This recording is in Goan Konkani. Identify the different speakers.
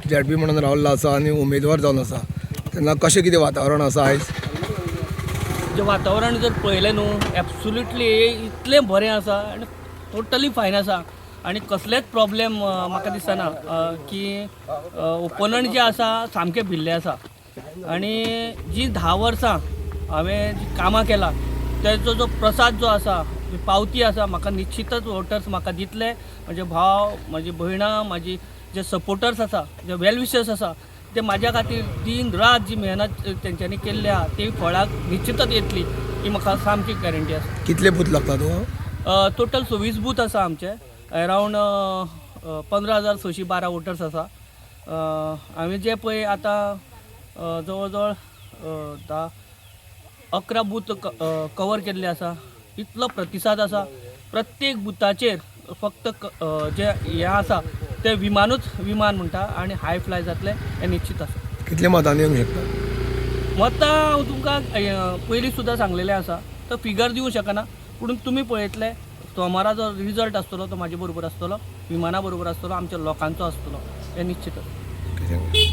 Speaker 1: झेडपी म्हणून रावल्लो आसा आनी उमेदवार जावन आसा तेन्ना कशें कितें वातावरण आसा आयज?
Speaker 2: जें वातावरण जर पळयलें न्हू, एब्सुल्युटली इतलें बरें आसा आनी टोटली फायन आसा आनी कसलेच प्रॉब्लेम म्हाका दिसना की ओपोनंट जे आसा सामके भिल्ले आसा. आनी जी 10 वर्सां हांवें जी कामां केलां तेजो जो प्रसाद जो आसा, जी पावती आसा, म्हाका निश्चितच वोटर्स म्हाका दितले. म्हजे भाव, म्हजी भयणां, म्हाजी जे सपोर्टर्स आसा, जे वेल विशर्स आसा, ते म्हाज्या खातीर दीन रात जी मेहनत तेंच्यांनी केल्ली आहा ती फळाक निश्चितच येतली ही म्हाका सामकी गॅरंटी आसा.
Speaker 1: कितले बूथ लागता तुका?
Speaker 2: टोटल 26 बूथ आसा आमचे. अरावंड 15,612 वोटर्स आसा. हांवें जे पळय आतां जवळ जवळ 10-11 बूथ कवर केल्ले आसा. इतलो प्रतिसाद आसा प्रत्येक बुथाचेर. फक्त जे हें आसा तें विमानूच विमान म्हणटा आनी हाय फ्लाय जातलें हें निश्चित आसा.
Speaker 1: कितले मतांनी येवंक शकता?
Speaker 2: मतां हांव तुमकां पयलीं सुद्दां सांगलेलें आसा, तो फिगर दिवंक शकना, पूण तुमी पळयतले सोमारा जो रिजल्ट आसतलो तो म्हाजे बरोबर आसतलो, विमाना बरोबर आसतलो, आमच्या लोकांचो आसतलो हें निश्चित आसा.
Speaker 1: Okay, thank you.